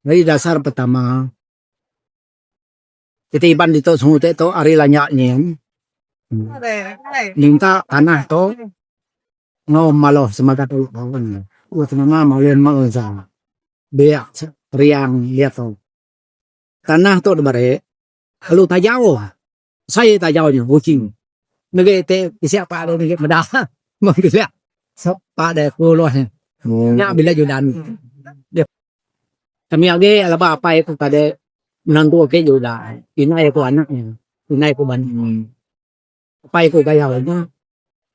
Ari dasar pertama kitai Iban ditu semua tu ari lanya nyin minta tanah tu enggau maloh semaga tu biak riang diatu. Tanah tu diberi lalu tajau sai tajau nya kuching negi ti bisi apa deh negi meda meh bilik sepa deh puluh nya. Nya bila judan. Kami agi leba apai ku tadi menantu agi judan indai ku anak nya indai ku ban apai ku gaya nya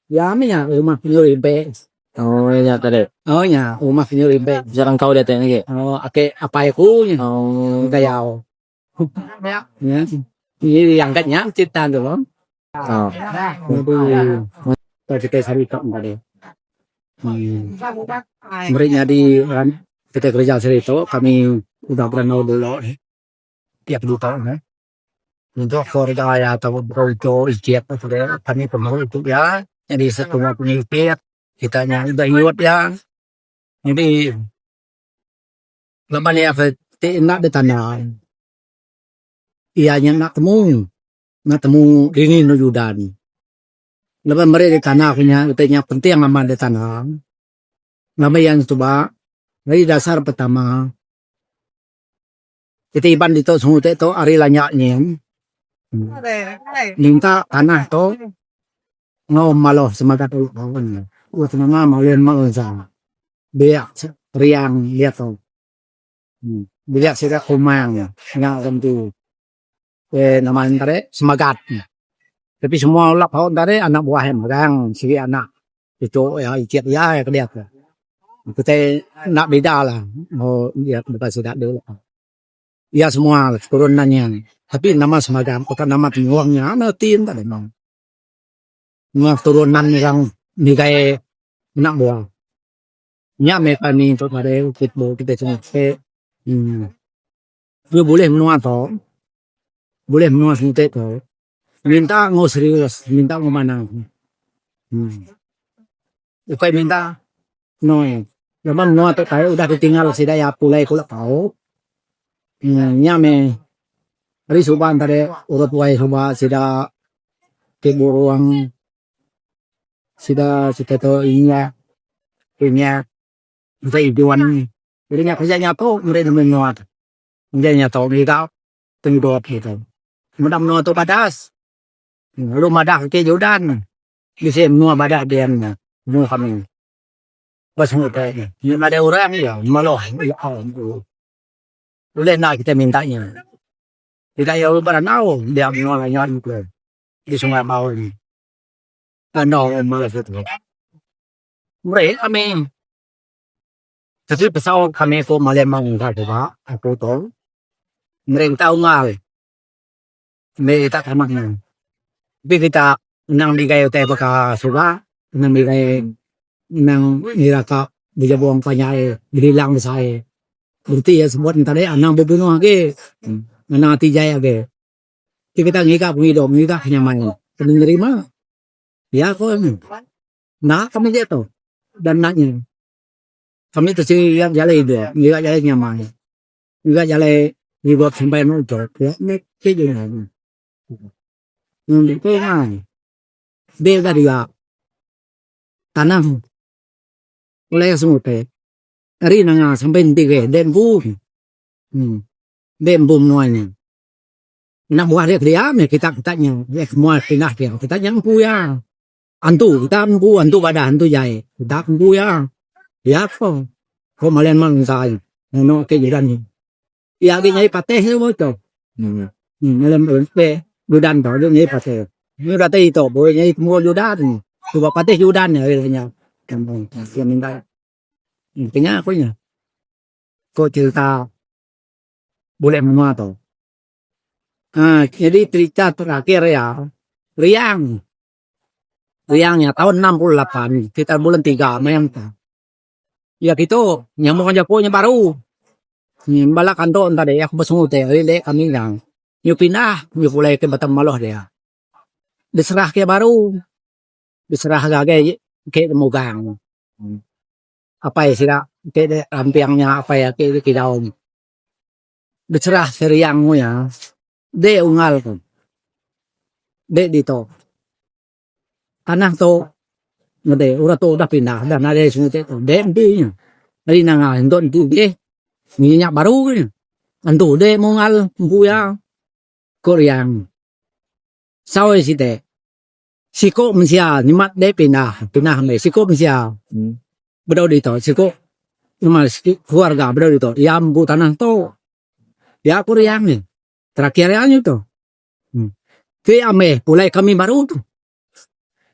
ya meh nya rumah penyu rimbe. Oh nya tadi. Oh nya rumah penyu rimbe. Jarang kau diatu agi. Oh ake apai ku nya Oh. gayau. Nya angkat nya cerita tu. Oh. Tau kitai sehari tu tadi. Meri nyadi kitai kereja sehari tu kami udah berandau dulu tiap ditu ne. Untuk keluarga iya atau baka uchu icit kami perlu itu iya nyadi setua pengikit kita nya udah nyuot iya. Jadi laban iya ke ti enda ditanda iya nya enda temu enda temu dini enda judan. Laban meri ditanda ku nya utai nya penting amat ditanda. Laban iya suba ari dasar pertama Kitai Iban ditu semua utai tu ari lanya nyin minta tanah tu enggau maloh semaga tu biak riang diatu biak sida kumang nya tentu nama tadi semagat tapi semua ulap ho tadi anak buah iya magang sigi anak Itu iya icit iya ke diatu. Kitai enda bida lah enggau iya ke sida dulu. Iya semua keturunan iya tapi nama semagam bukan nama tingung nya nya reti enda deh. Semua keturunan orang migai anak buah. Nya meh kami tu nadai kitai semua uhh bulih menua tu bulih menua siti tu. Minta enggau serius, minta enggau manah. Uhh. Ukai minta noi. Laban menua tu tai udah ditinggal sida iya pulai ku lepau. Uhh nya meh ari suba tadi urut wai suba sida ti burung sida sida tu inya inya utai iduan. Jadi nya kereja nya tu meri menua tu. Enggai nya tu ngiga pengidup kitai. Meda menua tu badas. Lalu madah ke Jordan. Bisi menua badas dian nya. Menua kami. Ba semua utai nya. Nya nadai orang iya. Maloh. Ulih enda kitai minta nya. Sida iya berandau dia menua nya di Sungai Ambau ni. Randau malas tu. Meri kami. Sesi pesau kami ku malai meng engka suba aku tu merintah unggal meh kita kamah nya. Tapi kita endang digai utai baka suba endang digai endang ngira ka bejabong panjai bedilang besai. Reti iya sebut ne tadi anang bebunuh agi anang ati jai agi. Ti kita ngiga pengidup ngiga kenyamai kena nerima pia ko ne. Enda kami diatu dan enda nya. Kami tu sigi ngiga jalai idup, ngiga jalai nyamai, ngiga jalai ngidup sampai anu tu pia meh ti junan. Ngambi ku ngai bil da dia tanah ulih semua utai ari nanga sampai enti ke dek empu uhh dek empu menua nya. Enda buah dia kelia meh kita kita nya semua pindah dia kita nya empu iya. Antu kita empu antu badah antu jai kita empu iya iya ko ko malin man engka nganu ake judan ni iya agi nyadi pateh tu ba tu malin pe judan tu agi nyadi pateh nyu datai itu baru nyadi tembu judan suba pateh judan nya ari nya minta nya ku nya ko cerita bulih menua tu um jadi cerita terakhir iya riang. Riang nya taun 68 sekitar bulan tiga meh enta. Iya kitu nyambung jaku nya baru. Bala kanto enta deh aku besungu ti ri kami nya. Nyu pindah nyu pulai ke Batang Maloh dia. Diserah ke baru diserah ngagai ke Mugang. Apai sida ti ramping nya apai aki kidau becerah seriang mu iya dek unggal ku dek ditu. Tanah tu ngede orang tu udah pindah udah nadai sungai ti tu dek empu nya. Ari nanga entu empu deh nginya baru nya. Entu dek munggal empu iya ku riang. Saoi siti. Siku mensia nyemat deh pindah, pindah meh siku mensia bedau ditu siku nama keluarga bedau ditu iya empu tanah tu iya ku riang nih terakhir iya nya tu ti ameh pulai kami baru tu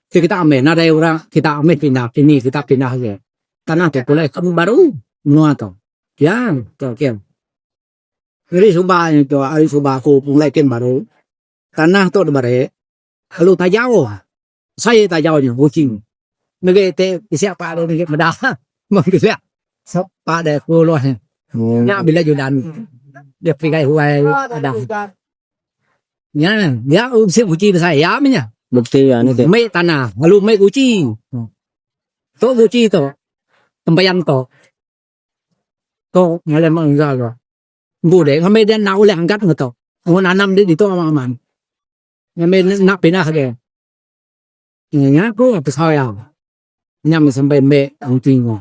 ti kita ameh nadai orang kita ameh pindah kini kita pindah agi tanah tu pulai kami baru menua tu iya terakhir ari suba nya tu ari suba aku pulai kin baru tanah tu diberi. Lalu tajau sai tajau nya kuching negi ti bisi apa deh negi meda meh bilik sepa deh ku luh nya. Nya bila judan dia pigai huai adah. Nya nya bisi guchi besai iya meh nya. Bukti iya ni ti. Meh tanah lalu meh guchi. Tu guchi tu tembayan tu. Tu ngalih meh engga tu. Empu deh ngambi dia enda ulih angkat ngetu. Mun nanam dia ditu aman aman. Ngambi enda pindah agi. Nya ku pesau iya. Nya meh sampai mbe uti ku.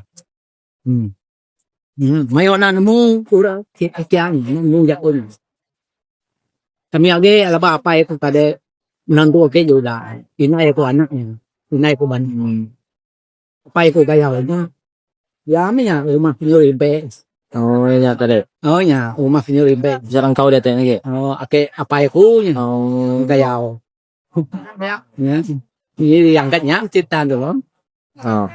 Em. Mayuh enda nemu orang kiang nemu jaku nya. Kami agi lebuh apai ku tadi menantu agi juda indai ku anak iya indai ku ban. Apai ku gaya nya iya meh nya rumah penyu rimbe. Oh nya tadi. Oh nya rumah penyu rimbe. Jarang kau diatu nya agi. Oh ake apai ku nya. Oh. Gayau. Nya. Ini diangkat nya cerita tu. Oh.